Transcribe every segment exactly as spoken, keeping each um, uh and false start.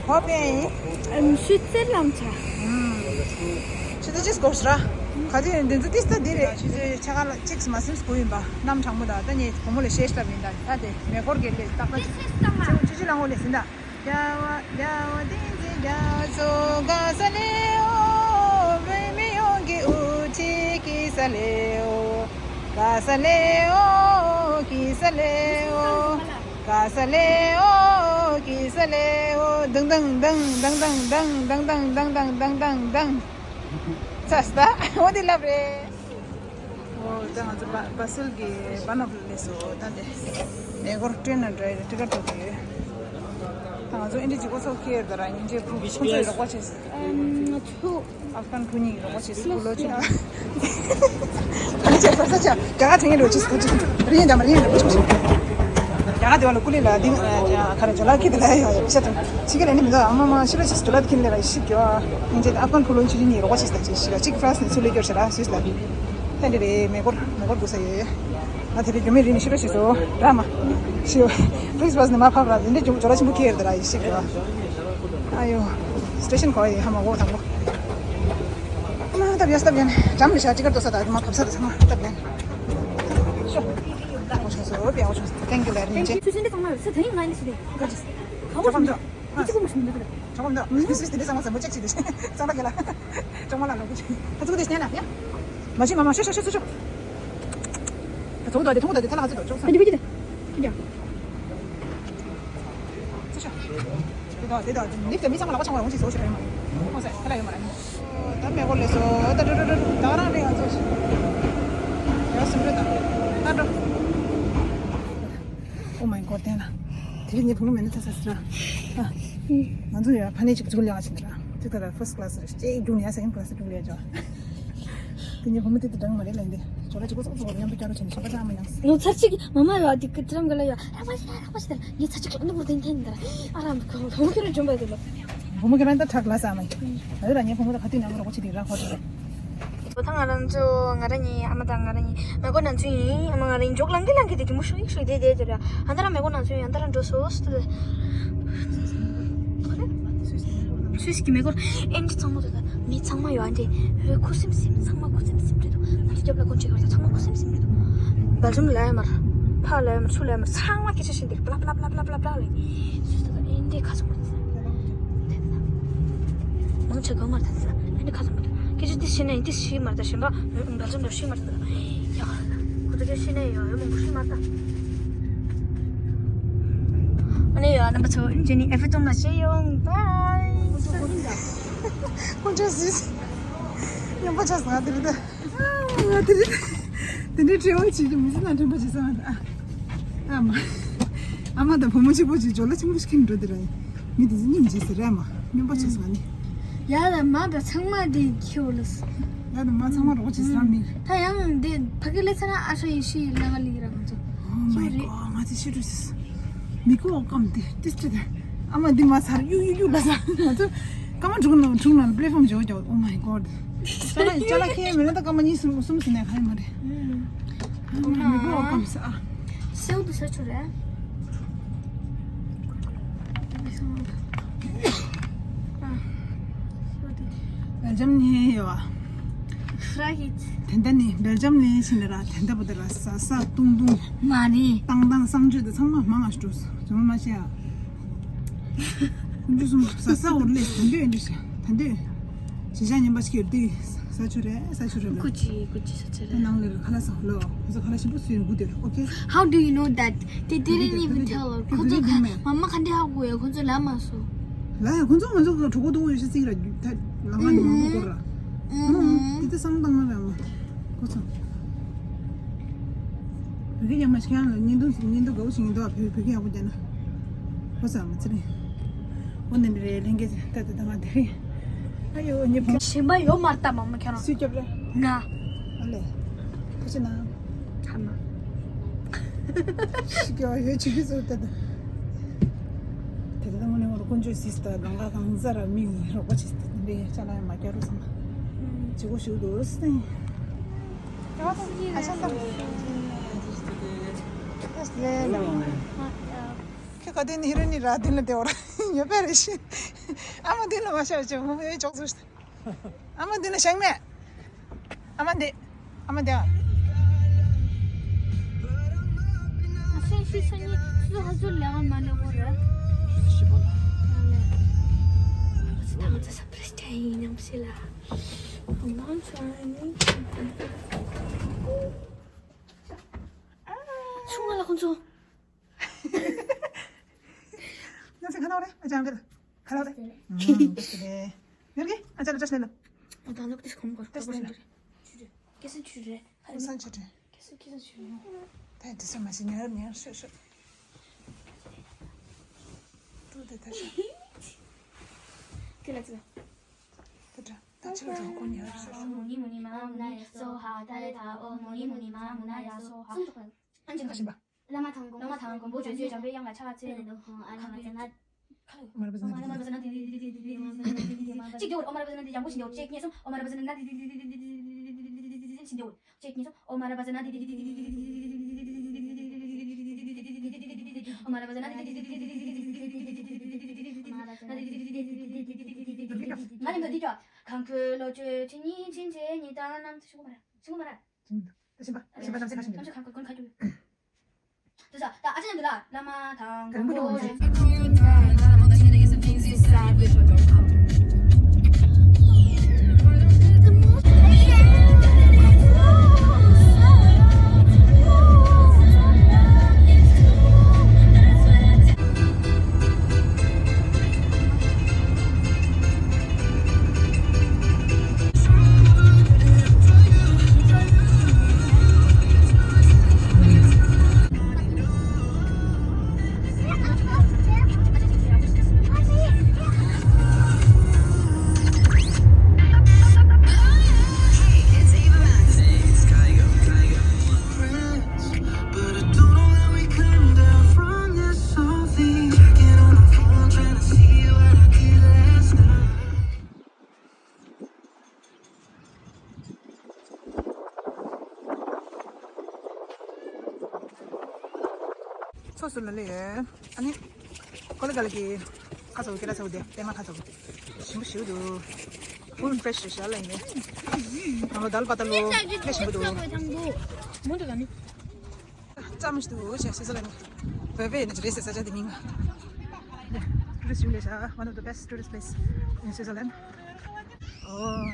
ཧོ་པེ། ཨམ་ཤུ་ཙེ་ལམ་ཆ། ཤུ་ཙེ་ཅིག་སྐོར་ར། ག་དུས་འདི་ཚོ་ཏིས་ཏ་འདི་རེད། ཤུ་ཙེ་ཆ་ག་ལ་ཅིག་མ་སེམས་སྐུ་ཡིན་པ། གནམ་གྲང་མོ་དང་ད་ངས་བུ་མོ་ལ་ཤེས་ལབ་ཡིན་ད། ད་དེ་མེ་འཁོར་གྱི་ལས་ཏག་ཏག་ཅིག་ཅུ་ཅུ་ལ་ངོ་ལས་ཟིན་ད། རྒྱལ་བ་རྒྱལ་བ་བསྟན་འཛིན་རྒྱ་མཚོ་ག་ས་ལེའོ། བོད་མི་ཡོངས་ཀྱི་དབུ་ཁྲིད་ག་ས་ལེའོ། ག་ས་ལེའོ། ག་ས་ལེའོ། ག་ས་ལེའོ། ག་ས་ལེའོ། དང་དང་དང་། ཚ་སྟ་འོ་དེ་ལབ་རེད། འོ་ད་ང་ཚོ་བ་བ་སིལ་གྱི་བ་ནོབ་ལ་སླེབས་སོང་། ད་དེ་མེ་འཁོར་ཊེན་ནང་འགྲོ་ཡི་རེད། ཊི་ཀེ་ཊི་འགྲོ་གི་ཡོད། ད་ང་ཚོ་ཨིན་ཌི་ཇི་གོ་ཚོགས་ཁེར་དེ་ར་ཡིན་རྗེས་ཕུ་ཁོ་ཚོས་རོགས་པ་བྱས་སོང་། ཨ་ཁན་ཕུ་གཉིས་ཀྱིས་རོགས་པ་བྱས་སོང་། ཀུ་ལོ་ཆེ་ཨ། ཨ་ནི་ཆེ་ས་ས་ཆ་རྒྱ་གར་ཐེངས་རོགས་བྱས་སོང་། རིན་དང་མ་རིན་རོགས་བྱས་སོང་། རྒྱ་གར་དེ་བ་ལ་ཀུ་ལི་ལ་དེ་ཁ་ར་ཇོ་ལ་ཁི་དེ་ལ་ཡ་ཡ་ཤ་ཐང་ཆི་གེ་ལ་ནི་མི་འདུག་ཨ་མ་མ་ཤི་ར་ཆེ་ཇོ་ལ་ཁི་ལ་ཡ་ཤི་གི་ཨ་ནི་ཨ་ཁན་ཕུ་ལོ་ཆི་ཆི་གཉིས་རོགས་པ་བྱས་སོང་། ཤི་ག་གཅིག་ཧྥ་རན་སི་ནས་ཚུར་ལེ་སྐྱོར་བྱས་ར་སུད་སི་ལ། ཧན་དེ་རེད། མེ་འཁོར་མེ་འཁོར་འགྲོ་ས་ཡོད། ང་དེ་རིང་རྒྱུ་མེད་རིང་ནས་ཤི་རོ་ཤི་སོ་ར་མ་ཤི། ཕི་རིས་བྷ་སི་ནས་མ་ཕབ་ར་དེ་འདྲས་ཇོ་ཇོ་ལ་ཆེན་པོ་ཁེར་དེ་ར་ཡི་ཤི་གི་ཨ་ཡོ། སི་ཊེ་ཤན་གོ་ཡི་ཧ་མ་གོ་དང་གོ། ཨ་མ་སྟབས་ཡ་སྟབས་ཡ་ནས་འགྲམ་ལ་ཤ་ཅི་ཀར་ཏོ་ས་དང་མ་ཕབ་ས་དང་ཚང་མ་སྟབས་ཡ་ནས། ཤོ། ཨོ་ཆོ་སོ་པི་ཨོ་ཆོ་སོ། Thank you very much། ཚུལ་ཆེན་འདི་ཚང་མ་ཡོད་ས་དེ་ཡིན་ང་ཡིན་ཞིག་དེ་ག་ཅི། ག་ཅི་གོ་མི་འདུག་ཨ་ཅི་གོ་མི་ཤེས་མི་འདུག་ཅོག་མདོག་མི་སི་སི་དེ་འདྲ་ཚང་མ་ཟམ་པོ་ཅེག་བྱེད་དུས་ཅང་ལ་ག་ལ་ཅོག་མ་ལ་ལོག་གི་ཅིག་ད་ཚུགས་དེ་སྙན་ན་ཡ། མ་ཤི་མ་མ་ཤོ་ཤོ་ཤོ་ཤོ་ཤོ། ད་ཚོགས་དོ་དེ་ཐུང་དོ་དེ་ཐ་ལ་ཁ་ཚོད་དོ་ཅོག་ས། ཡ། ཚུགས་ཤོ། དེ་དོ་དེ་དོ་ལིབ་དེ་མི་ཚང་མ་ལ་ཁ་ཆང་བ་ལ་འོང་ཅིག་བཟོ་ཤོ་རེ་མ། ཨོ་སེ་ཐ་ལ་ཡོད་མ་ར་ནི། ད་མེ་གོ་ལེ་སོ་ད་འགྲོ་འགྲོ་འགྲོ་འགྲོ་ད་རང་རེ་ང་ཚོ་ཤི། ཡ་སུ་འགྲོ་ད་ད་འགྲོ། Oh my god དེ་ན། དེ་རིང་ངའི་བུ་མོ་མེད་ན་ཚ་ཚ་ཟེར་ན། ཨ། ང་ཚོ་ཡ་ཕ་ནས་ཅིག་ཚུར་ལེན་ཨ་ཕྱིན་དེ་ར། དེ་ལྟར་first class རེད་ཅེས་རྒྱུགས་ནས་ཡ་second class རྒྱུགས་ལེན་ཅོ། དེ་ངའི་བུ་མོ་དེ་དེ་འདྲ་མ་རེད་ལན་དེ། ཇོ་ལ་ཅིག་གོ་ཚོགས་ཚོགས་མཉམ་དུ་བསྐྱར་རོགས་བྱས་ནས་ཞོགས་པ་ཅང་མི་ཉམས་སོ། ལོ་ཚར་གཅིག་མ་མ་ཡོད་དེ་ཀི་ཏི་རམ་ག་ལ་ཡོད། ར་མ་ཞིག་ར་མ་ཞིག་དེ་ངའི་ཚ་གཅིག་ལ་ནུ་བུར་དེ་འཐེན་དེ་ར། ཨ་རམ་གོ་བུ་མོ་ཁྱོད་རང་འཇོམས་པ་དེ་ལོ། བུ་མོ་གི་རང་ད་ཁྲག་ལ་ས་མ་ཡིན། ང་ཡོད་ལ་ངའི་བུ་མོ་ད་ག་དུས་ནང་རོགས་བྱེད་དེ་ར་ཧོ་དེ། ད་ང་རང་ཚོ་ང་རང་གཉིས་ཨ་མ་དང་ང་རང་གཉིས་མེ་གོ་ནང་ཚུད་ཡིན། ཨ་མ་ང་རང་གཉིས་འཇོག་ལང་གི་ལང་གི་དེ་གི་མུ་ཤུ་ཡིག་ཤུ་དེ་དེ་དེ་ར། ཨ་ད་ར་མེ་གོ་ནང་ཚུད་ཡིན། ཨ་ད་ར་འགྲོ་སོ་སོ་དེ། སུས་ཀྱི་མེ་གོ་ཨེན་ཅི་ཚང་མ་དེ་ད་མི་ཚང་མ་ཡོད་ཨ་འདྲེ། ཁུ་སིམ་སིམ་ཚང་མ་ཁུ་སིམ་སིམ་རེད་འདུག་ང་ཚོ་རྒྱབ་ལ་ཀོན་ཅི་གར་ད་ཚང་མ་ཁུ་སིམ་སིམ་རེད་འདུག་བལ་ཇམ་ལ་ཡ་མར་ཕ་ལ་ཡ་མར་ཚུ་ལ་ཡ་མར་ཚང་མ་སྐད་ཆ་བཤད་འདིར་པླ་པླ་པླ་པླ་པླ་ལ་ཡིན། སུས་ད་ད་ཨེ་འདྲེ་ཁ་ཚང་མ་དེ་ད། མང་ཆེ་གང་མར་ད་ས་ཨེ་འདྲེ་ཁ་ཚང་མ་དེ་སྐད་ཆ་འདི་བཤད་ན་ཡིན། འདི་ཤི་མར་ད་གཞན་པ་བལ་ཇམ་ལ་ཤི་མར་ད་ད་ཡ། ཁོ་ཚོ་སྐད་བཤད་ན་ཡ་ཡོད་མང་པོ་ཤི་མར་ད། ཨ་ནི་ཡ་རྣམ་པ་ཚོ་ཇེ་ནི་ཨེ་ཕི་ཏོང་ལ་ཤེས་ཡོང་། བའི། ཁོང་ཚོ་སུས་ཉམས་པ་ཆགས་སོང་ང་དེ་རེད་ད། ང་དེ་རེད། དེ་འདྲའི་དྲི་བ་བྱེད་ཀྱི་མི་ཚེ་ན་དྲན་པ་བྱེད་ས་མ་རེད་ཨ། ཨ་མ། ཨ་མ་དང་བུ་མོ་གཅིག་པོ་གཅིག་ཇོ་ལ་ཆེན་པོ་ཞིག་ཁྱེར་འགྲོ་དེ་ར་ཡིན། མི་དེ་ཚོ་སྙིང་རྗེ་ཟེར་རེད་ཨ་མ། སྨྱོན་པ་བྱས་སོང་ང་ནི། ཡ་ལ་མ་དང་ཚང་མ་དེ་ཁྱེར་ལ་སོང་། ཡ་ལ་མ་ཚང་མ་རོགས་བྱེད་ས་མི། ད་ཡང་དེ་ཕ་གི་ལས་ཚ་ན་ཨ་ཧྲ་ཡེ་ཤི་ལ་ང་ལི་ར་ང་ཚོ། Oh my god ང་ཚོ་ཤི་འགྲོ་ཟེར། མི་ཀོ་ཨོ་ཀམ་དེ་ཏིས་ཏི་དེ། ཨ་མ་འདི་མ་ཚར་གཡུག་གཡུག་གཡུག་ལ་ས། ང་ཚོ་སྐར་མ་དྲུག་ནང་དྲུག་ནང་པླེ་ཕོམ་བྱེད་འོ་ཀྱང་Oh my god ཅ་ལག་ཅ་ལག་ཁྱེར་མེད་ན་ད་སྐར་མ་གཉིས་གསུམ་གསུམ་ཟིན་ནས་ཧ་ཡ་མ་རེད། ཨ་མ་མི་གོ་བ་ཀམ་ས་ཨ། སེའུ་དུ་ས་ཆུ་རེད། ཨ། སེའུ་དུ། སྦེལ་ཇམ་ནས་ཡོད་བ། ཧྥ་ར་གི། དེ་འདྲ་ནི་སྦེལ་ཇམ་ནས་ཕྱིན་ནས་ར་དེ་འདྲ་པོ་དེ་ར་ས་ས་ཏུང་ཏུང་། མ་རེད། ཏང་ཏང་གསང་སྤྱོད་དེ་ཚང་མ་མང་ང་ཞུ་ཟོ་མ་མ་ཤེས་ཨ། ཁོང་ཚོ་གསུམ་ས་ས་འོར་ལས་ད་འདོད་ཨེ་འདྲ་ཤག་ད་འདོད། ཞེ་ཞག་ཉན་པ་ཞིག་ཡོད་དུས་ས་ཆུ་རེད་ས་ཆུ་རེད་ལ། ཀུ་ཅི་ཀུ་ཅི་ས་ཆུ་ད་རེད། ནང་ལ་ཁ་ལག་ཟ་ལོ། ཁོང་ཚོ་ཁ་ལག་ཞིམ་པོ་བཟོས་ཡོད་དུས་ཨོ་ཁེ། How do you know that? They didn't even tell us. ཁོང་ཚོ་མ་མ་ག་འདྲ་ཧ་གོ་ཡ། ཁོང་ཚོ་ལབ་མ་སོང་། ལ་ཡ་ཁོང་ཚོ་ང་ཚོ་གྲོད་ཁོག་ལྟོགས་ཡོད་ཤག་ཟེར་གི་ར། ད་ལམ་ཁ་ནས་མང་པོ་སྐོར་ར། ཨང་། དེ་ཚོ་བསམ་བཏང་ན་ར་མ། ཁོ་ཚོ། བོད་སྐད་ཡག་མ་ཞིག་ཡང་ལ་བརྙན་ཐུང་བརྙན་ཐུང་དགའ་བོ་ཞིག་ཡིན་འདུག་བོད་བོད་སྐད་ཡག་པོ་རྒྱག་ན། ཁོ་ཚོ་མ་ཚེ་རིང་། འོ་ནི་འདི་རེད་ལྷན་རྒྱས་ད་ད་ད་ང་དེ་རེད། ཨ་ཡོ་ཉེ་ཕུ། གཞན་པ་ཡོད་མ་རེད་ད་མ་མ་ཁྱོད་རང་། སུས་སྐྱོབ་རེད། ང་། ཨ་ལེ། ཁོ་ཚོ་ན། ཐ་མ། ཤི་ཀྱོ་ཡོད་ཆི་གི་ཚོད་ལྟ་དང་། དེ་ལྟ་དངོས་གནས་ངོ་ལ་དཀོན་མཆོག་གཟིགས་ད་ལང་ཀ་གང་ཟ་ར་མི་རོགས་པ་བྱེད་ད་འདི་ཅ་ལག་ཡང་མ་རྒྱག་རོགས་སམ། བྱེད་སྒོ་ཞུ་འདུག་སེ། ཨ་ཤ་ད། ཨ་ཤ་ད། ཁ་དེ་ནི་ཧི་རོ་ནི་ར་དེ་ལ་དེ་བར་ཉོ་པ་རེ་ཤི། ཨ་མ་དེ་ལ་མ་ཤ་ཅེ་མོ་ཡོད་ཅོག་ཚུ། ཨ་མ་དེ་ལ་ཤང་མེ། ཨ་མ་དེ། ཨ་མ་དེ་ཨ། ཤེས་ཤེས་ཤེས་ནི་སུ་ཧ་ཟུར་ལེ་ཨ་མ་ལེ་བོ་ར། ཤི་བོ་ལ། ད་ང་ཚོ་སར་པ་རེ་སི་ཅན་ཡིན་ནམ་ཤི་ལ། ཁོང་ཚོ་ཨ་ནི། ཆུང་མ་ལ་ཁོང་ཚོ། ང་ཚོ་ཁ་ནོར་རེད། ཨ་ཅག་གིས་ཁ་ནོར་རེད། ཨུམ། ཡོད་གི། ཨ་ཅག་ལ་ཅོ་ཤི་ལེ་ལ། ཨ་ད་ལོག་ཏིས་ཁོམ་གོ་ཏིས་ལེ་ལ། ཁེ་སང་ཆུ་རེད། ཁེ་སང་ཆུ་རེད། ཁེ་སང་ཁེ་སང་ཆུ་རེད། ད་དེ་ཚོ་མ་ཤི་ཉར་ཉར་ཤོག་ཤོག་ཏུ་དེ་ད་ཤོག་དེ་ལ་ཚོ། དེ་འདྲ་ད་ཕྱིར་འགྲོ་གོ་ཉར་ཤོག་ཤོག་མུ་ནི་མུ་ནི་མ་མུ་ན་ཡ་སོ་ཧ། ད་རེ་ད་ཨོ་མུ་ནི་མུ་ནི་མ་མུ་ན་ཡ་སོ་ཧ། ཨ་ཅག་ལ་ཤི་བ། བླ་མ་དང་། བླ་མ་དང་། མགོན་པོ་ཇོ་བོ་རྗེ་འཇམ་པའི་དབྱངས་ལ་ཕྱག་འཚལ། ཨོ་མ་ར་པ་ཛ་ན། ཨོ་མ་ར་པ་ཛ་ན་དི་དི་དི་དི་དི་དི། གཅིག་དེ་འོ། ཨོ་མ་ར་པ་ཛ་ན་དི་ཡང་པོ་ཞིག་འདེའོ། གཅིག་གཉིས་གསུམ། ཨོ་མ་ར་པ་ཛ་ན་ན་དི་དི་དི་དི་དི་དི་དི་ཞིག་འདེའོ། གཅིག་གཉིས་གསུམ། ཨོ་མ་ར་པ་ཛ་ན་དི་དི་དི་དི་དི་དི་ཨོ་མ་ར་པ་ཛ་ན་དི་དི་དི་དི་དི་དི་ང་ལ་འདི་འདི་ཀྱོ། གང་ཁོས་བློ་བཅོས་ཁྲི་ཉིན་ཕྱིན་ཆད་ཉི་ལྟར་རྣམ་ཤི་གོ་མ་ར། ཤི་གོ་མ་ར། ཤི་མ་ར། ཤི་མ་ར། ཤི་མ་ར། ཤི་མ་ར། ཤི་མ་ར། དུ་ས་ད་ཨ་ཅག་མཉམ་དུ་ལ། བླ་མ་དང་མགོན་པོ་རྗེ། ཚོགས་སུ་ལ་ལས་ཡོད། ཨ་ནི་ཀོ་ལི་ག་ལ་གི་ཁ་ཚ་བོ་སྐེ་ལ་ཚ་བོ་དེ་པད་མ་ཁ་ཚ་བོ་ཞིམ་པོ་ཞིག་འདུག Full fresh ཞལ་ལ་ཡིན་ནས། ང་ལོ་དལ་པ་ད་ལོ་ལས་ཞིམ་པོ་འདུག་མོ་འདུག་ག་ནི། ཙམ་ཞིག་འདུག་ཞེས་སུད་སི་ལན་བོད་པའི་ནི་རེད་ཟེར་ས་ཆ་དེ་མིང་། Tourist village, one of the best tourist place in Switzerland. Oh.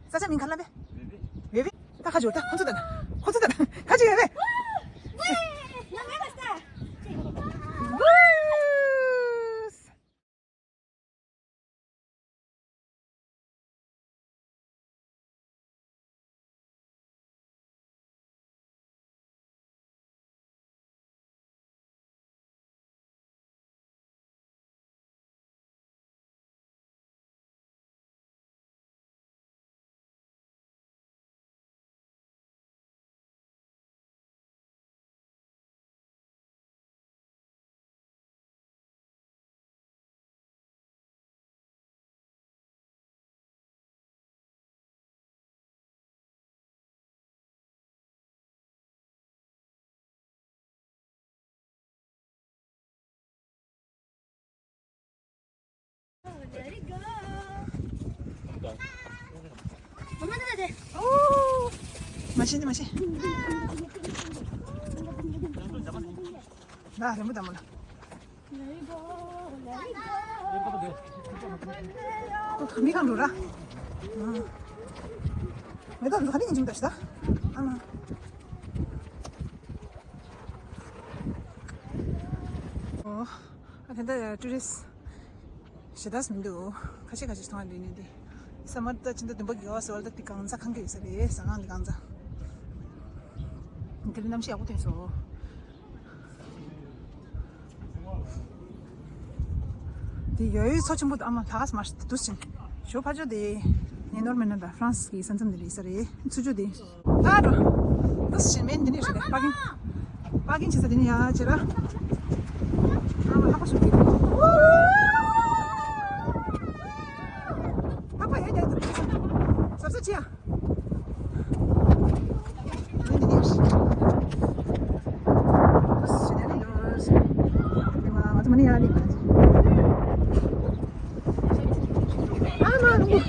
ས་ཆ་མིང་ག་ལ་བས། ཝེ་ཝེ། ད་ཁ་ཅིག་ད་ཁོ་ཚོ་ད་ཁོ་ཚོ་ད་ཁ་ཅིག་ཝེ་ཝེ། མ་ཤེས་ནི་མ་ཤེས། ན་རེ་མོ་དམ་མོ་ལ། ཁོ་ཁ་མི་གང་འགྲོ་ར། མེ་ཏོག་འདི་ཁ་ནི་ཡིན་ཅིང་ད་ཤི་ད། ཨ་མ། ཨོ། ཨ་དེ་འདྲ་ཊུ་རི་སི་ཞེ་དྲགས་མི་འདུག་ཁ་ཤས་ཁ་ཤས་མཐོང་ཡ་འདུག་ནི་འདི། ས་མར་ད་ཕྱི་ཟླ་བདུན་པ་གི་ཡོད་ཟེར་བ་ད་འདི་གང་ཟག་ཁང་གི་ཡོད་ས་རེད། ཟ་ཁང་འདི་གང་ཟག་དེ་རིང་གནམ་གཤིས་ཡག་པོ་ཐོན་སོང་། དེ་ཡོད་ཡོད་མཚོ་ཆེན་པོ་དང་ཨ་མ་ལྷ་ཁ་མར་དུ་ཕྱིན། ཞོ་ཕ་ཇོ་དེ་ནེ་ནོར་མེ་ན་ད་ཧྥ་རན་སི་གི་ས་མཚམས་དེ་རེད་ས་རེད། ཚུ་ཆུ་དེ་ཨ་འགྲོ། དུ་ཕྱིན་མེད་འདི་ནས་ཞོ་དེ་པར་ཀིང་པར་ཀིང་བྱེད་ས་དེ་ནས་ཡ་བྱེད་ར། ཨ་མ་ལྷག་པ་ཞོ་དེ་ལྷག་པ་ཡ་ཡ་དུ་ཟབ་ས་ཅི་ཡ། ཡ་ནི། ཨ་མ་ནུ།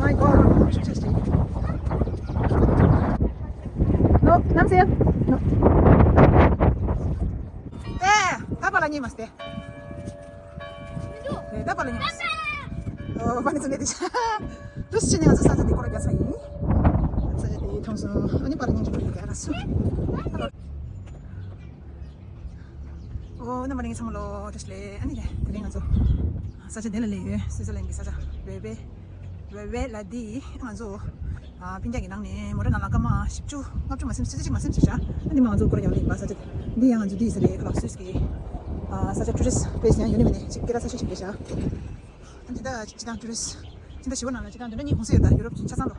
My God. No, nam se. No. ཨེ། ད་པ་ལ་ཉེ་མ་སྟེ། ཨེ། ད་པ་ལ་ཉེ་མ་སྟེ། ཨོ། པ་ནི་ཚུ་ནེ་དི་ཤ། དུས་ཕྱིན་ནས་ང་ཚོ་ས་ཆ་འདི་སྐོར་རྒྱག་ས་ཡིན། ས་ཆ་འདི་མཐོང་སོང་། ཨ་ནི་པར་ཉིན་གྱི་ཡོད་ཀྱང་ར་སོང་། ཨོ། རྣམ་པ་ལྷན་རྒྱས་ཚང་མ་ལོ་བཀྲ་ཤིས་བདེ་ལེགས། ཨ་ནི་དེ་རིང་ང་ཚོ་ས་ཆ་འདི་ལ་སླེབས་ཡོད། སུའི་ཙར་ལན་གྱི་ས་ཆ་བེ་བེ། བེ་བེ་ལ་འདི་ང་ཚོ་ཨ་པིན་རྒྱ་གི་ནང་ནས་མོ་ཊ་ནང་ལ་སྐར་མ་བཞི་བཅུ་ལྔ་བཅུ་མ་ཟིན་ཙི་ཙི་ཅིག་མ་ཟིན་ཙི་ཤ། ཨ་ནི་མ་ང་ཚོ་སྐོར་རྒྱག་ལེ་ཡིན་པ། ས་ཆ་འདི་ཡང་ང་ཚོ་འདི་ཡིན་ས་རེད། ཁ་ལག་སུད་སི་གི་ཨ་ས་ཆ་ཊུ་རི་སི་པི་ལེ་སི་ཡང་ཡོད་ནི་མེད་ནི་ཅིག་སྐད་གྲགས་ས་ཆ་ཞིག་རེད་ཤག་ཨ་ནི་ད་སྤྱིར་བཏང་ཊུ་རི་སི་ཊི་ད་བཞི་པ་ནང་ལ་སྤྱིར་བཏང་དོན་དག་གཉིས་གུང་སེང་ཡོད། ད་ཡུ་རོབ་ཆ་ཚང་ལ་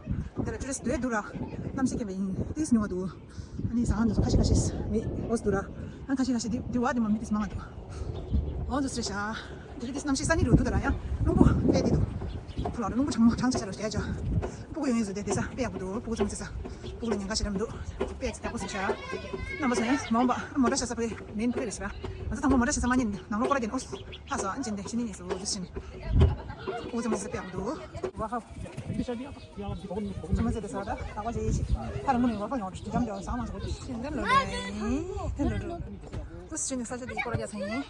འདི་ལ་ཊུ་རི་སི་ཊི་དེ་འདུག་ར། གནམ་གཤིས་ཁེངས་པ་ཡིན་ཏིས་ཉུང་བ་འདུག་ཨ་ནི་ཟ་ཁང་དུ་ཁ་ཤས་ཁ་ཤས་མི་འོས་འདུག་ར། ཨ་ཁ་ཤས་ཁ་ཤས་འདི་འདི་བ་འདི་མ་མི་ཏིས་མང་ང་འདུག་འོ་འདུག་སེ་ཤ། དེ་རིང་ཏིས་གནམ་གཤིས་སང་ཉིན་རུ་འདུག་ད་ར། ཡང་རླུང་བུ་དཔེ་འདི་འདུག་ཕུ་ལ་རླུང་བུ་གྲང་མོ་གྲང་ཆ་ཆ་རུ་བྱས་ཅོ། སྤུ་གུ་ཡོང་ཡིན་ཟུ་དེ་དེ་ས་དཔེ་ཡག་པོ་འདུག་སྤུ་གུ་ཚང་མ་ཚེ་ས། སྤུ་གུ་ལ་ཉེན་ཁ་ཞེ་དྲག་མི་འདུག་དཔེ་ཡག་པོ་སེ་ཤ། རྣམ་པ་ཚོ་ཡང་མ་འོངས་པ་མོ་ཊ་ཤ་ས་པེ་མེན་པེ་རེ་ཤ། ང་ཚོ་དང་པོ་མོ་ཊ་ཤ་ས་མ་ཉིན་ནང་ལོགས་སྐོར་ར་དེ་ཨོ། ལྷ་ས་ཨན་ཅན་དེ་ཕྱི་ནི་ཉིས་སུ་འདུ་ཕྱིན། ཨོ་ཙམ་ཟི་པེ་ཨ་དུ། ཝ་ཧ། ཙམ་ཟི་དེ་ས་ད་ད་ཀོ་ཇེ་ཤི། ཁ་ར་མུ་ནི་ཝ་ཧ་ཡོང་ཅི་ཇམ་ཇམ་ས་མ་སོ་ཅི་ཤིན་དེ་ལོ་ལེ། དེ་ལོ་ལེ། ཏུ་ཕྱི་ནི་ས་ཆ་དེ་སྐོར་ར་ཡ་ཚན་ཡིན།